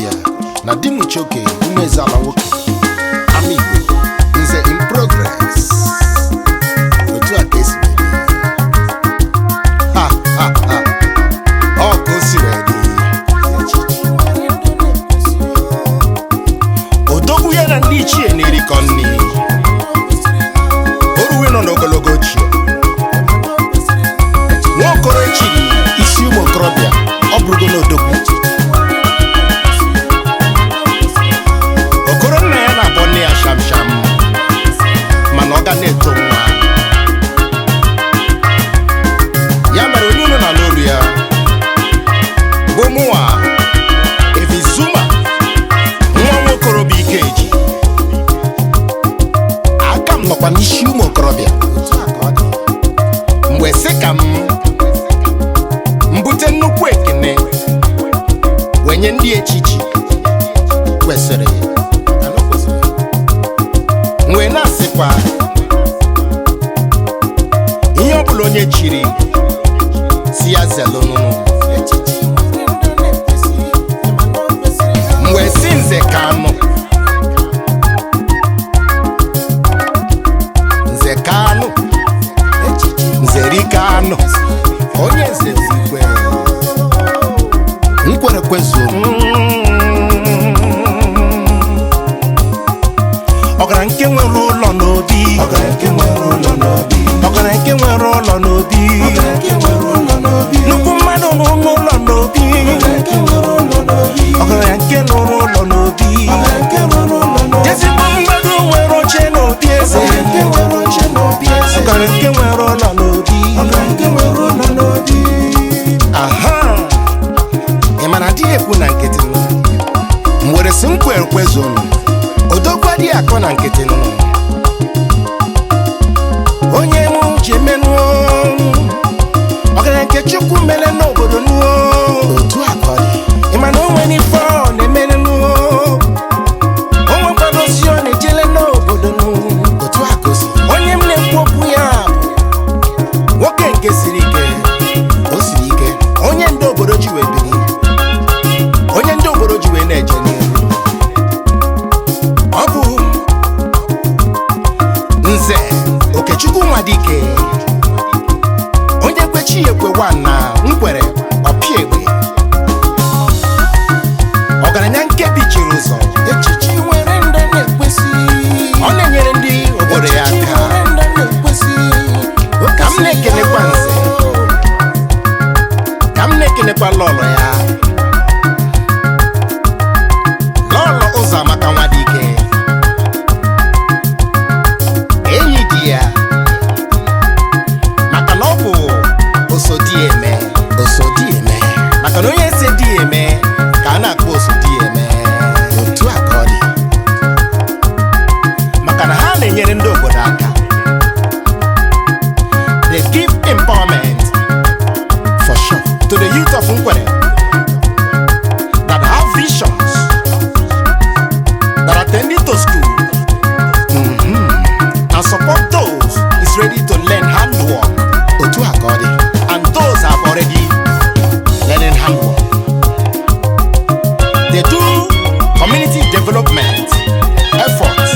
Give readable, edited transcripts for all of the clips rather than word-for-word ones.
Okorobịa na Dimuchoke Umezeala nwoke Amaigbo Nze in progress. Otu a ka esi wee dị. Ha ha ha. Ọ ka o si wee dị. Odogwu ya na ndị ichie na-erikọ nri. Oruwe nọ n'ogologo ochie. Nwaokoro echiri isi ụmụ okorobịa, ọ bụrụgo n'odogwu. Okoro nna ya na-abọ nne ya sham sham, mana ọ ga na-eto nwa. Ya mere onye unu na olu ya bụ mụnwa Evizuma, nwa nwokorobịa Ikeji. Aka m nọkwa n'isi ụmụ okorobịa. Mgbe sị ka m mbute nnukwu ekene wenye ndị echichi kwesịrị, wee na-asịkwa ihe ọbụla onye chiri si ya zelu nụnụ. Mgbe si Nze Kanụ, Nze Kanụ, Nze Rikanụ, onye nze zikwe nkwere kwezuo. Ọgara nke nwere ụlọ n'obi, ọgara nke nwere ụlọ n'obi, nnukwu mmadụ nụrụ ụlọ n'obi, ọgaranya nke nụrụ ụlọ n'obi, ezigbo mmadụ nwere oche n'obi eze, ọgaranya nke nwere ụlọ n'obi. Aha, ị mara adịghị ekwu na nkịtị nụ. M were sị m kwere kwezonu, odogwu adịghị akọ na nkịtị nụ. Onye mụ ji emenụọ ọgaranya nke Chukwu mere n'obodo nụọ. Otu a ka ọ dị. Ị ma na o nwere ife ọ na-emere nụọ, o nwekwara ozi ọ na-ejele n'obodo nụ. Otu a ka o si. Onye m na-ekwu okwu ya bụ nwoke nke siri ike, o siri ike, onye ndị obodo ji wee biri, onye ndị obodo ji wee na-eje n'ihu. Ọ bụ Nze Okechukwu Nwadike, onye kwechi ekwewa na nkwere ọpịa egbe, ọgaranya nke bichiri ụzọ. Echichi nwere ndị na-ekwesị. Ọ na-enyere ndị obodo ya Echichi aka. nwere ndị na-ekwesị. Ka m na-ekelekwa Nze, ka m na-ekelekwa lọlọ ya, Lọlọ Ụzọamaka Nwadike, enyi di ya, maka na ọ bụ osodieme, osodieme, maka na onye si di ya eme ka a na-akpọ osodieme. Otu a ka ọ dị, maka na ha na-enyere ndị obodo aka. They give empowerment for sure to the youth of Nkwere that have visions, that are attending to school, and support those is ready to learn handwork. Otu a ka ọ dị. And those have already learning handwork. They do community development efforts.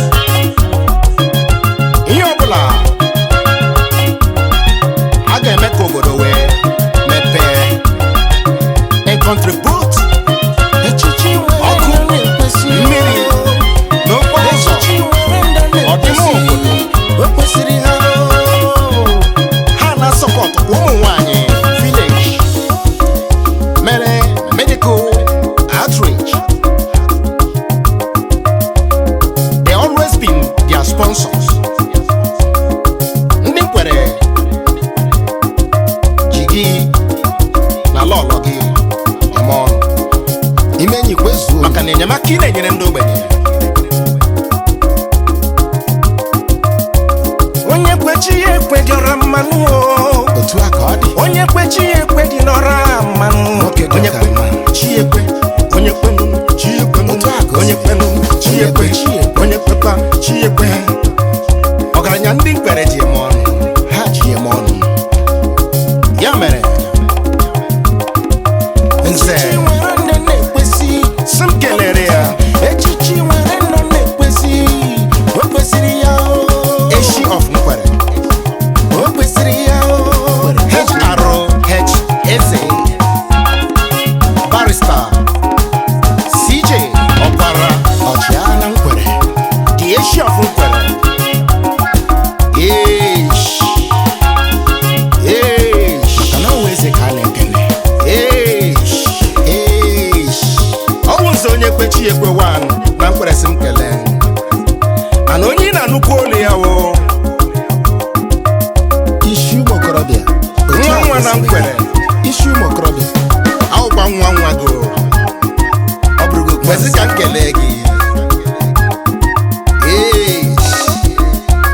Ihe ọbụla a ga-eme ka obodo wee mepee and contribute Echichi nwere ọkụ, ndị na-ekwesị. mmiri na okporo ụzọ. Echichi nwere ndị Ọdịmma na-ekwesị. obodo. O kwesịrị ha. Ha na-asọpọtụ ụmụ nwanyị village mere medical outreach. They always been their sponsors. Ndị Nkwere ji gị na lọlọ gị eme ọnụ. Ime enyi kwezuo. Maka na enyemaka ị na-enyere ndị ogbenye. Onye kwechi ya ekwe dịọra mmanụ o. Otu a ka ọ dị. Onye kwechi ya ekwe dị n'ọra mmanụ. Nwoke dị Onye ọka kwe mma. chi ekwe, onye kwenụ chi ekwenụ, Otu a ka o onye si. kwenụ chi ekwe, Onye kwe chi ekwe. onye kwekwa chi ekwe. Ọgaranya ndị Nkwere ji eme ọnụ, ha ji eme ọnụ. Ya mere Nze Echichi nwere ndị na-ekwesị. si m kelee. ekwe chi ekwe wan na mkperesi m kelee. Mana onye ị na-anụkwu olu ya wo Isi ụmụ okorobịa. Nwa nwa na nkwere. Isi ụmụ okorobịa. Awụkwa nwa nwa go. Ọ bụrụgo Kwesị ka m kelee gị. Ee.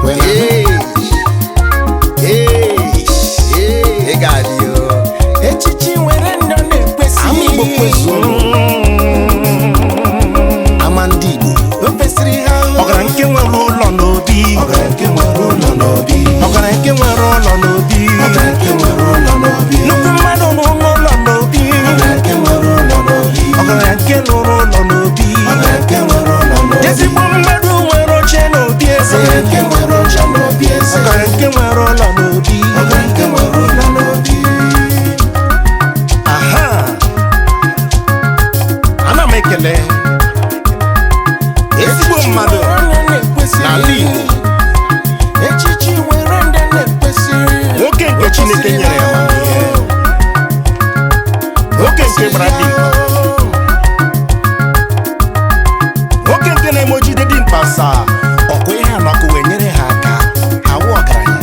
Ee. Ee. Ị ga-adị o. Echichi nwere ndị ọ na-ekwesị. Ama Igbo kwezuo. Ama ndị Igbo. O kwesịrị ha. Ọgara nke nwere ụlọ n'obi. Ọgara nke nwere ụlọ n'obi. Ọgara nke nwere ụlọ n'obi. Ọgara nke nwere ụlọ n'obi. Nnukwu mmadụ rụrụ ụlọ n'obi. Ọgara nke nwere ụlọ n'obi. Ọgara nke rụrụ ụlọ n'obi. Ọgara nke nwere ụlọ n'obi. Ezigbo mmadụ nwere oche n'obi eze. Ọgara nke nwere oche n'obi eze. Ọgara nke nwere ụlọ n'obi. Ọgara nke nwere ụlọ n'obi. Aha! Ana m ekele ezigbo mmadụ n'ala Igbo. Echichi nwere ndị na-ekwesịrị. Nwoke nke Chineke nyere ya amamihe. Nwoke nke gbara dimkpa. Nwoke nke na-eme ojide dimkpa saa Ọkwa ihe anọkụ wee nyere ha aka ha wụ ọgaranya.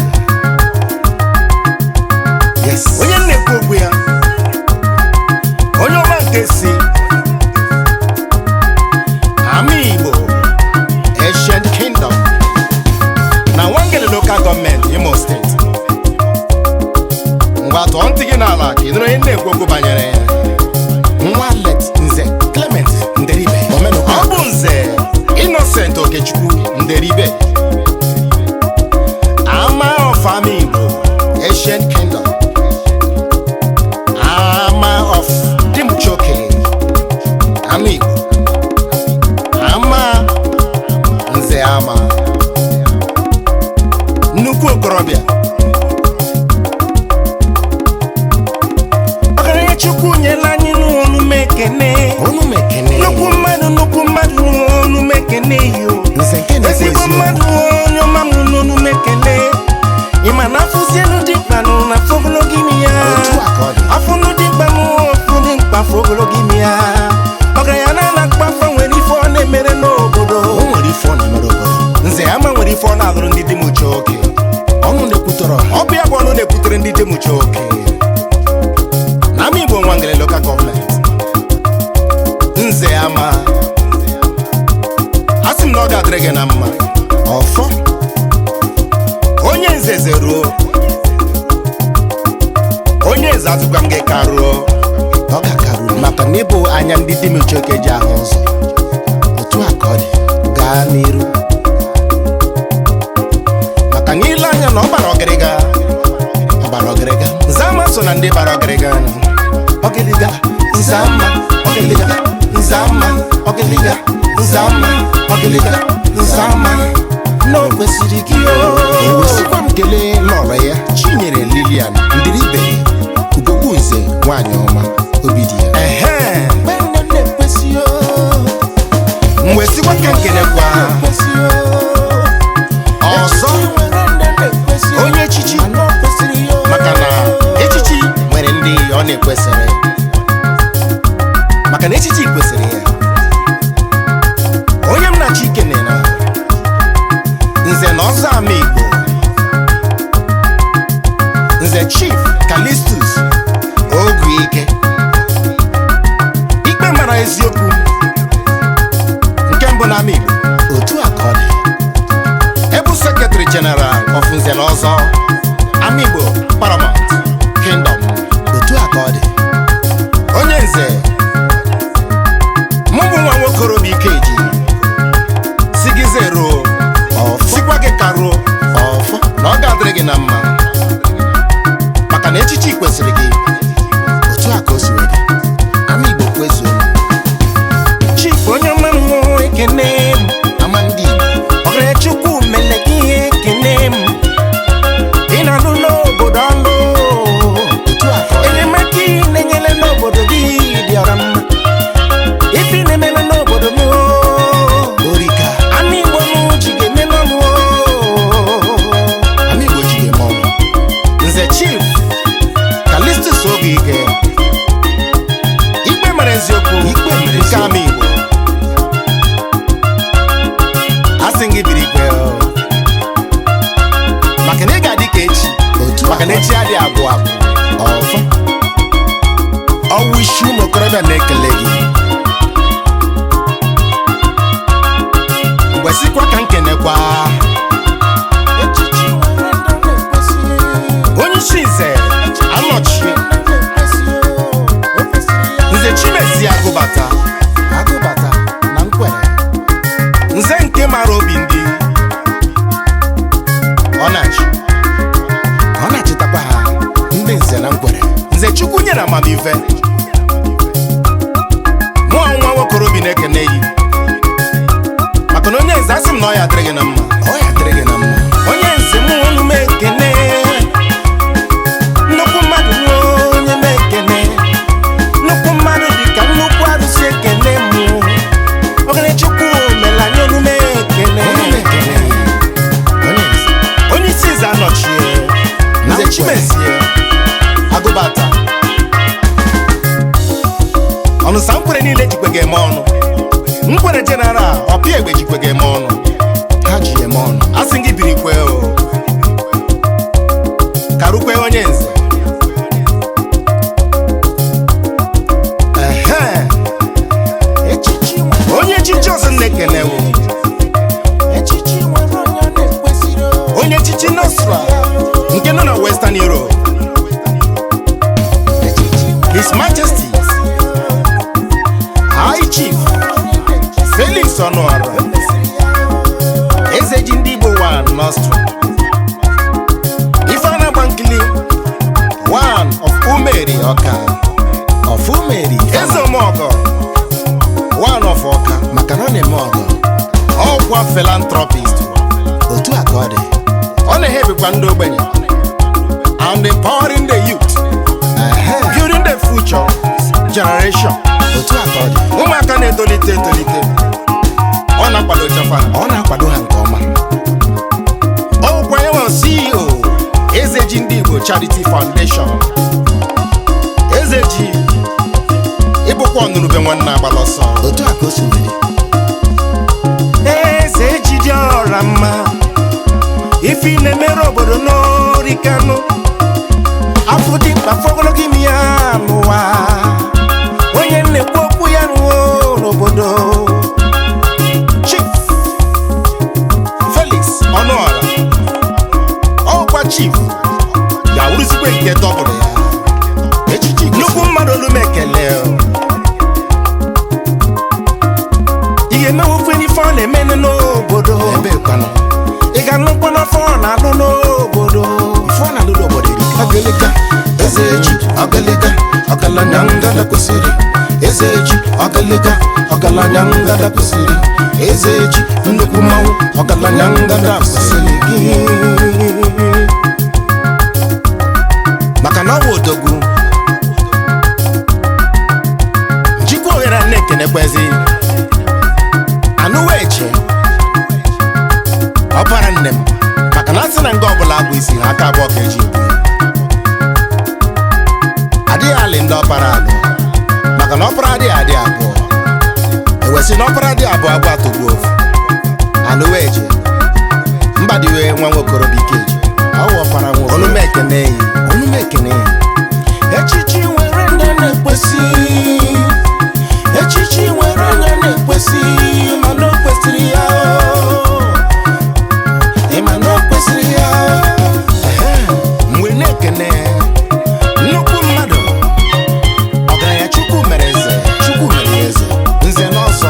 Yes. Onye m na-ekwu okwu ya, onye ọma nke si Ama Igbo Ancient Kingdom na Nwangele Local Government, Imo Steeti. Ngwa, tọọ ntị gị n'ala ka ị nụrụ onye m na-ekwu okwu banyere ya. Nwa let Nze Clement Nderibe. Omenụkọ. Ọ bụ Nze Innocent Okechukwu Nderibe, Ama of Ama Igbo Ancient Kingdom. Ama of Dimchoke, Ama Igbo. Ama Nze Ama, nnukwu okorobịa. Ọgaranya Chukwu nyela anyị n'ọnụ m ekene. Onu m ekene. Nnukwu mmadụ, nnukwu mmadụ, n'ọnụ m ekene yo. Nze nke na-ekwu Ezigbo eziokwu. mmadụ, onye ọma m, n'ọnụ m ekele. Ị ma na afụzienu dị mkpa nụ na afọ ogologo imi ya. Otu a ka ọ dị. Afụnụ dị mkpa nụ, afụ dị mkpa afọ ogologo imi ya. Ọgaranya na akpa afọ nwere ife ọ na-emere n'obodo. O nwere ife ọ na-emere obodo. Nze Ama nwere ife ọ na-alụrụ ndị Dimuche oke. Ọnụ na-ekwutọrọ ọha. Ọ bụ ya bụ ọnụ na-ekwutere ndị Dimuche oke na Ama Igbo Nwangele Local Government. Nze Ama, a sị m na ọ ga-adịrị gị na mma. Ọfọ. Onye nze zeruo, onye nze atụkwa m gị karuo. Ọ ga-akaru maka na ịbụ anya ndị Dimuche oke ji ahụ ụzọ. Otu a ka ọ dị. Gaa n'iru. Maka na ile anya na ọ bara ọgịrịga. Ọ bara ọgịrịga. Nze Ama so na ndị bara ọgịrịga. Ọgịlịga. Nze Ama. Ọgịlịga. Nze Ama. Ọgịlịga. Nze Ama. Ọgịlịga. Nze Ama. Na o kwesịrị gị o. Ewesikwa m kelee lọrọ ya Chinyere Lilian Ndiribe Ugogbu Nze, nwanyị ọma obi dị ya. Ehe. Mgbe nne m na-ekwesị o. M wee sịkwa ka nkelekwa Ekwesị o. ọzọ Echichi nwere ndị na-ekwesị o. onye echichi, Mana o kwesịrị ya o. maka na echichi nwere ndị ọ na-ekwesịrị, maka na echichi kwesịrị ya. Onye m na-achọ ikene na Nze na Ọzọ Ama Igbo, Nze Chief Calistus Oguike. ife. Mụọ nwa nwokorobi na-ekene yi maka na onye nze asị m na ọ ya adịrị gị na mma. Ọ ya dịrị gị na mma. Onye nze mụ olu m ekene, nnukwu mmadụ nụ onye m ekene, nnukwu mmadụ dị ka nnukwu arụsị ekene mụ. Ogene Chukwu mere anyị olu m ekene. Olu m ekene. Onye nze. Onye isi nze anọchie Na nze nkwere. Chimezie Agụbata ọnụsa nkwere niile jikwe ga-eme ọnụ. Nkwere general ọpịa egbe jikwe ga-eme ọnụ. Ha ji eme ọnụ. Asị gị birikwe o karukwe onye nze. Ehe. Echichi nwere Onye echichi ọzọ na-ekenewo echichi nwere onye ọ na-ekwesịrị o. onye echichi Nostra nke nọ na Western Europe, Echichi nwere His Majesty High Chief Felix Ọnụọra, eze ji ndị Igbo 1 Nostra, ife na-agba nkili 1 of Umeri Ọka, of Umeri. Eze Omeọgọ 1 of Ọka, maka na ọ na-eme ọgọ. Ọkwa philanthropist. Otu a ka ọ dị. Ọ na-ehebikwa ndị ogbenye and empowering the youth, Ehe. building the future generation. Otu a ka ọ dị. Ụmụaka na-etolite etolite ọ na-akwado chafa ha. Ọ na-akwado ha nke ọma. Ọkwa ya nwe CEO Eze Ji Ndị Igbo Charity Foundation. Eze Ji ịbụkwa ọnụrụbe nwanne agbala ọsọ. Otu a ka o si wee dị. Eze ji dị ọra mma, ife ị na-emere obodo n'orikanụ afọ dị mkpa afọ ogologo imi ya n'ụwa. Onye na-ekwu okwu ya nụọ n'obodo. Chief Felix Ọnụọra, ọkwa chief ya wuruzikwe nke dọbụrụ ya. Echichi Nnukwu mmadụ olu m ekele o. Ị ga-emenwukwe n'ife ọ na-emenụ n'obodo. Ebe kwanụ. Ị ga-anụkwa n'afọ ọ na-alụ n'obodo. Ife ọ na-alụ n'obodo erika. Ọgịlịga eze ji ọgịlịga ọgaranya ngada kwesịrị. Eze ji ọgịlịga ọgaranya ngada kwesịrị. Eze ji nnukwu mmanwụ ọgaranya ngada kwesịrị gị. Maka na ọ bụ odogwu njikwa ohere a na-ekenekwezi anụwa eche ọbara nne m, maka na asị na nga ọbụla abụ isi ha aka abụọ ka eji ebu adịghị alị ndị ọpara alụ, maka na ọpara adịghị adị abụọ ewesị na ọpara adịghị abụọ abụọ atọgbuo ofu. Anụwa eche mbadiwe nwa nwokorobịa ikeji Ọ wụ ọpara nwa. ọnụ m ekene yi. Olu m ekene ya. Echichi nwere ndị na-ekwesị. Echichi nwere onye na-ekwesị, mana o kwesịrị ya o. Ị ma na o kwesịrị ya. Ehe. Mgbe na-ekene nnukwu mmadụ ọgaranya Chukwu mere eze. Chukwu mere ya eze. Nze n'ọzọ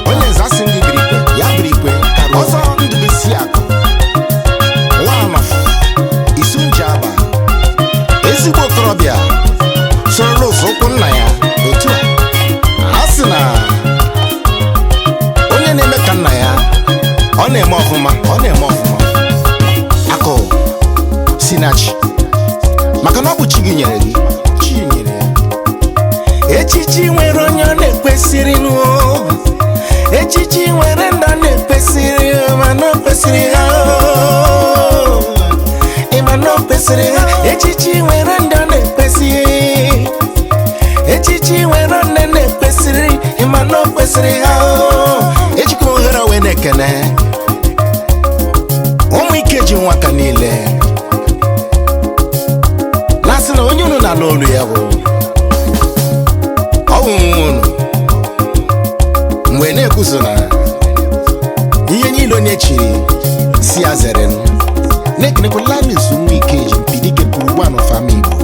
onye nze asị ndị birikwe Ya birikwe karịa. Ọzọ Ndụbụisi Akụ nwa Isunjaba, ezigbo okorobịa soro ụzọ ụkwụ nna ya. Otu a. A sị na onye na-eme ka nna ya ọ na-eme ọfụma. Ọ na-eme ọfụma. Akụ sinachi maka na ọ bụ chi gị nyere gị. Chi nyere ya. Echichi nwere onye ọ na-ekwesịrị nụ. Echichi nwere ndị ọ na-ekwesịrị, mana o kwesịrị ha o. Ị ma na o kwesịrị ha. Echichi nwere ndị ọ na-ekwesị. Echichi nwere nne na-ekwesịrị, ị ma na o kwesịrị ha o. Ejikwa ohere wee na-ekene ụmụ ike ji nwaka niile na-asị na onye unu na-anụ olu ya bụ ọ bụ nwa unu mgbe na-ekwuso na ihe niile onye chiri si ya zere nụ. Na-ekenekwa Linus nwa Ikeji Mpidike pụrụ one of ama Igbo.